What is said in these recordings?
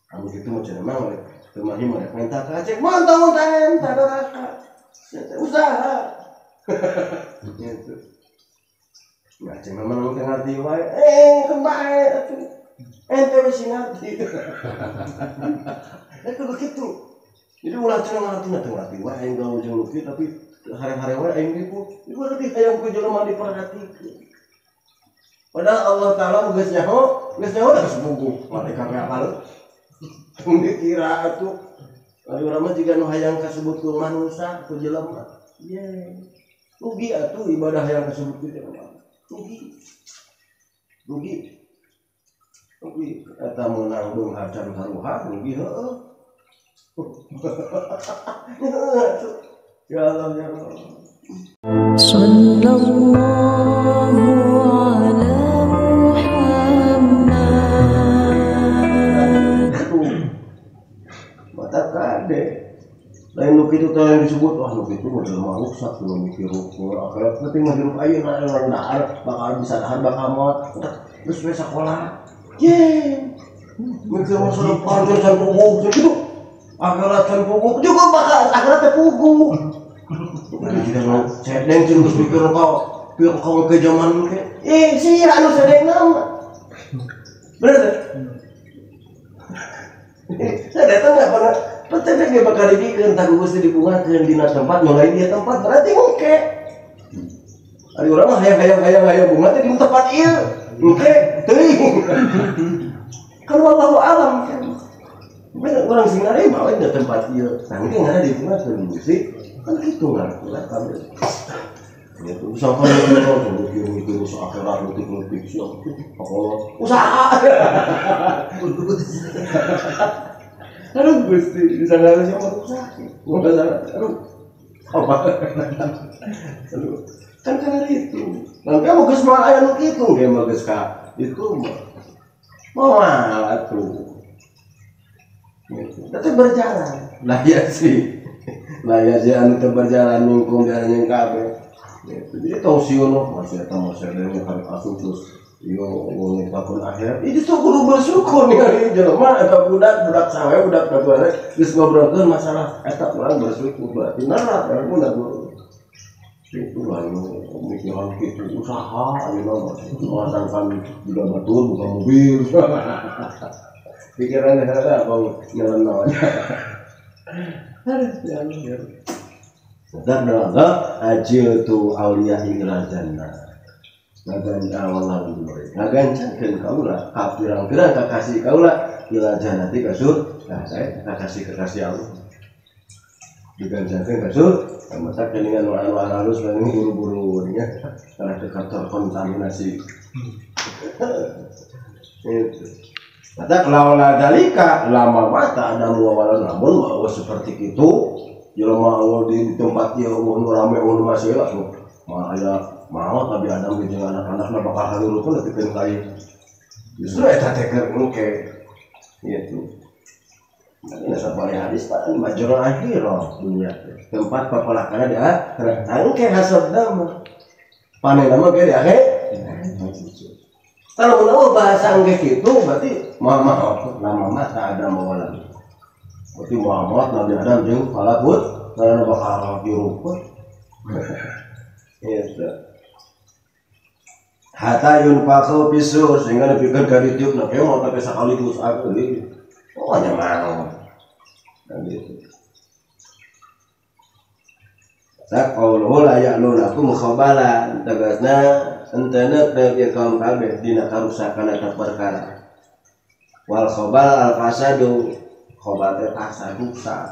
Anu kitu mah cenah mah teu mah rek minta ka Aceh, montong teh doraka. Usaha. Gitu. Nah, Aceh mah teu ngarti wae, keun bae atuh. Ente we sing ngarti. Ya kudu kitu. Jadi ulah cenah ngarti na teu ngarti wae aing gaul jeung nu kieu tapi hare-hare wae aing ribu. Ieu lebih hayang ku jelema diperhatikeun. Padahal Allah Ta'ala geus nyaho da geus buguh. Malaikat ge apal. Tong dikira atuh. Ari urang mah jiga nu hayang kasebut ku manusa ku jelema. Ye. Rugi atuh ibadah hayang kasebut ku jelema. Rugi. Rugi. Rugi eta meunang beunghar can karuha rugi heueuh. Ya Allah ya Allah. Sallallahu ala Muhammad. Mata kade. Lain nu kitu teh yang disebut wah nu kitu mah jelema rusak nu mikir akhirat penting mah hirup ayeuna lain dahar bakal bisa dahar bakal maot terus we sakola. Ye. Mikir masa depan can puguh kitu. Akhirat can puguh juga bakal akhirat teh puguh. Jadi nu cedeng jeung geus mikir kau ke zaman ke. Sia anu cedeng mah. Bener teh? Saya datang nggak pernah. Petete ge bakal dibikeun tah Gusti dibungakeun dina tempat nu lain dia tempat berarti engke. Ari urang mah hayang bunga teh di tempat ieu. Engke teuing. Kan wallahu alam kan. Bener urang sing narima we dina tempat ieu. Tah engke ngaran dibungakeun Gusti. Kan kitu ngarti lah kabeh. Gitu, misalkan mikir akhirat leutik-leutik sia pokoknya usaha. Aduh Gusti, bisa nggak sih sama usaha? Nggak salah, aduh, apa? Aduh, kan karena itu. Nanti mau geus mah aya nu kitu, ge mah geus ka itu mah. Moal atuh. Gitu. Tapi berjalan. Lah ya sih. Lah ya sih anu teu berjalan ningkung jalan jeung kabeh. Gitu. Jadi tong sieun mah masih eta mah sadaya karek asup terus ieu ngungkapkeun akhirat. Itu tuh kudu bersyukur ningali jelema eta budak sawe budak baturan geus ngobrolkeun masalah eta urang bersyukur berarti narap urang guru. Itu anu mikiran kitu usaha ayeuna mah masangkan budak batur buka mobil. Pikiran heula bang nyeleneh. Aduh ya Allah. Dan Allah ajil tu auliya ila jannah. Ngaganca Allah diberi. Ngagancakeun kaula ka pirang-pirang kakasih kaula ila jannati ka surga. Nah, kakasih-kakasih Allah. Digancakeun ka surga, mata keningan nu anu halus lain buru-buru nya karena dekat terkontaminasi. Itu. Mata laula dalika lama mata ada muawalan namun bahwa seperti itu jelema Allah di tempat ieu nu rame nu masih lah mah aya maot Nabi Adam jeung anak-anakna bakal halurukeun nepikeun ka ieu. Justru eta teh keur engke gitu. Nah, sapari hadis pak majra akhirah dunya tempat papalakana di akhirat. Engke hasabna mah panena mah ge di akhir. Kalau mun bahasa engke kitu berarti mah lama mata ada mawalan. Berarti Muhammad Nabi Adam jeung falakut karena bakal dirumput. Gitu. Hatta yunfakhu fisur sehingga dipikir ka ditiup nah mau tapi sekaligus aku gitu. Pokoknya mau. Dan gitu. Tak qauluhu la ya'lunakum khabala tegasna entena teu kaum kabeh dina karusakan eta perkara. Wal khabal al fasadu khabal teh fasad rusak.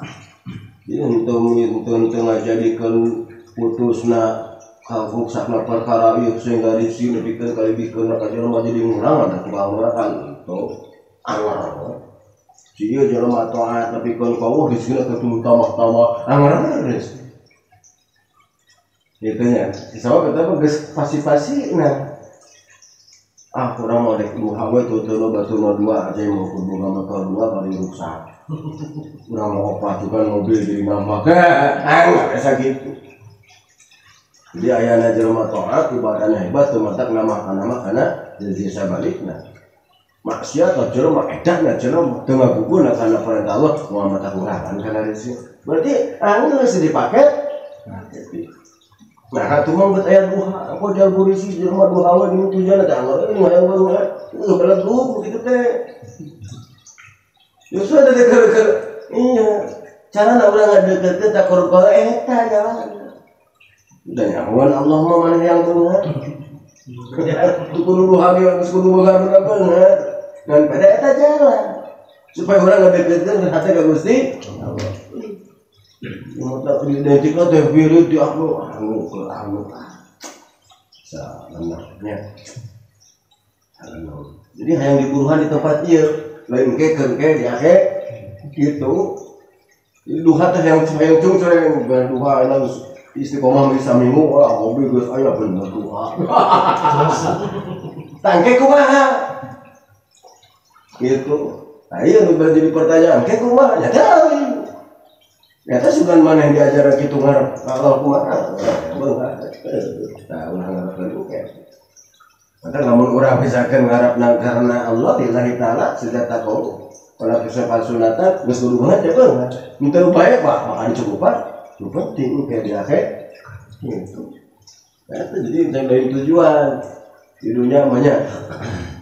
Jadi untuk ngajadikeun putusna karuksakna perkara ieu sehingga disi nepikeun kalibikeun ka jelema jadi ngurang ada tukang ngurakan gitu. Anggar. Si ieu jelema taat nepikeun ka Allah disina teh tambah-tambah anggar geus. Gitu nya. Sabab eta mah geus pasti-pasti nah. Ah kurang mau dek duha we tuh batu dua aja mau kudu motor dua kali rusak. Kurang mau opat juga mobil jadi nambah. Ah biasa gitu. Jadi ayana jelema taat ibadahnya hebat teu matak nama kana jadi sabalikna. Maksiat atau jelema edan jelema teu ngaguguna kana perintah Allah moal mata kurangan kana rezeki. Berarti anu geus dipake. Nah, atuh mah geus aya duha, aku jual burisi jelema duha we di tujuan teh Allah ini hayang baru beledug kitu teh. Justru ada deker-deker iya, carana urang ngadeukeukeun ka korban eta jalan. Da nyahoan Allah mah maneh yang beunghar. Kudu duha ge geus kudu beunghar beunghar. Dan pada eta jalan supaya orang ngadeukeukeun hate ka Gusti Allah. Mata identikna teh wirid di aku anu ke anu. Salenahnya. Jadi hayang diburuhan di tempat ieu, lain ke keun ke di ake gitu. Jadi duha teh hayang cung coreng duha anu istiqomah bisa minggu wah hobi geus aya bener duha. Tangke kumaha? Gitu. Nah iya nu jadi pertanyaan ke kumaha? Ya teuing. Nyata sugan mana yang diajar kitu ngarep Allah kumaha? Beunghar. Tah urang ngarepkeun oke. Maka lamun urang misalkan ngarepna karena Allah lillahi taala sejata kau pada kesepan sunatan geus kudu banget ya beunghar. Minta bae mah maka dicukupan. Nu penting kayak di akhir gitu. Nah, itu jadi lain tujuan di dunia banyak.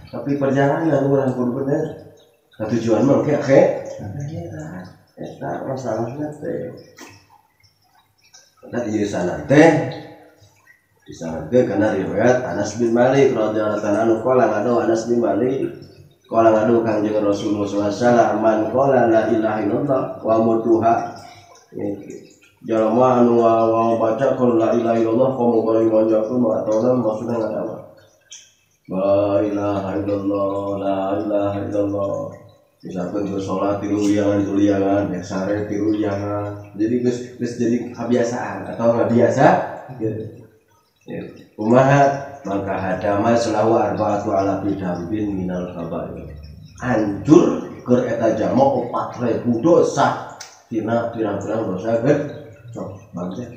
Tapi perjalanan urang kudu bener. Nah, tujuan mah kayak akhirat. Eta masalahna teh. Eta di sana teh disanadkeun kana riwayat Anas bin Malik radhiyallahu anhu qala ngadu Anas bin Malik qala ngadu Kangjeng Rasulullah sallallahu alaihi wasallam man qala la ilaha illallah wa mutuha jalma anu baca qul la ilaha illallah komo bari manjakeun atauna maksudna ngadawa la ilaha illallah la ilaha illallah misalkan geus salat tilu liangan sare tilu liangan jadi geus jadi kebiasaan atau nggak biasa gitu. Kumaha maka hadama selawu arba'atu ala bidambin minal kabair anjur keur eta jalma 4000 dosa tina pirang-pirang dosa gede sok bangsa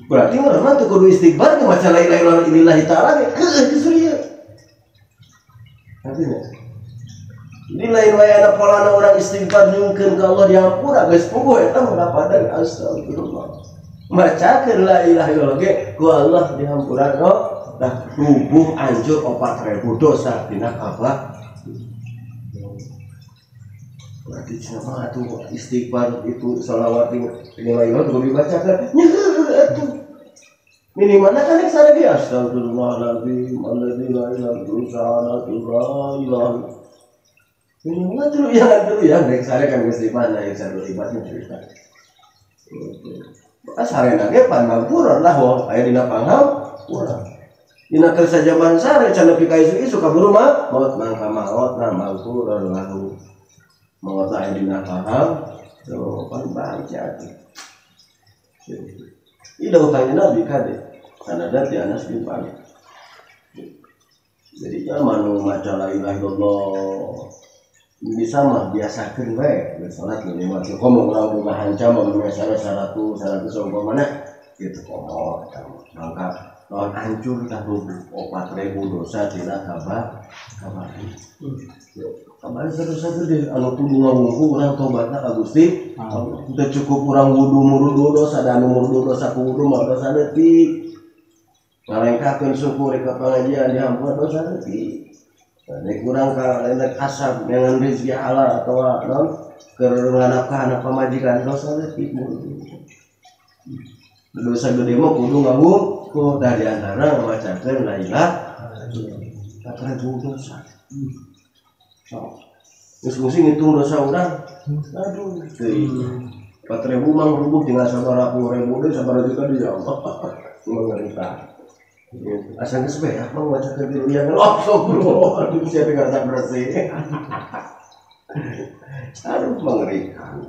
berarti urang mah teu kudu istighfar maca la ilaha illallah ta'ala ge heueuh justru ieu artinya ini lain wae ana polana urang istighfar nyungkeun ka Allah dihampura geus puguh eta mah padan astagfirullah macakeun la ilaha illallah ge ku Allah dihampura no dah rubuh anjur 4000 dosa dina kabah. Berarti cenah atuh istighfar itu selawat ini la ilaha kudu dibacakeun nyeuh atuh minimalna kan rek sareng ge astagfirullahalazim alladzi la ilaha illa huwa minimalna tilu yang rek sare kan geus di mana yang sare ibadah cerita. Maka sarena ge pan mampura lah wah aya dina panghampura. Dina keur sajaman sare can nepi ka isu-isu kaburu mah maot mangka maot na mampura lahu. Maot aya dina paham tuh pan baca atuh. Ieu dawuh kanjeng Nabi kade sanada ti Anas bin Malik. Jadi jalma nu maca la ilaha illallah bisa mah biasakeun we salat minimal komo urang boga hancam mun sare 100 100 umpamana kitu komo eta mangka lawan hancur tah 4000 dosa tina kabar kabar kabar dosa gede anu kudu ngawungku urang tobatna ka Gusti teu cukup urang wudu murudu dosa da anu murudu dosa ku wudu mah dosa leutik ngalengkahkeun syukur ka pangajian dihampura dosa leutik. Nek kurang ka nek asab dengan rezeki halal atau non keur nganapkah pamajikan dosa leutik dosa gede mah kudu ngawungku tah di antara macakeun la ilaha illallah dosa. Sok geus musing ngitung dosa urang aduh teuing 4000 mah rubuh tinggal sabaraha puluh ribu deui sabaraha juta deui ya Allah mengerikan. Asal geus beak mah macakeun tilu liangan astagfirullah aduh siapa ngarasa bersih. Aduh mengerikan.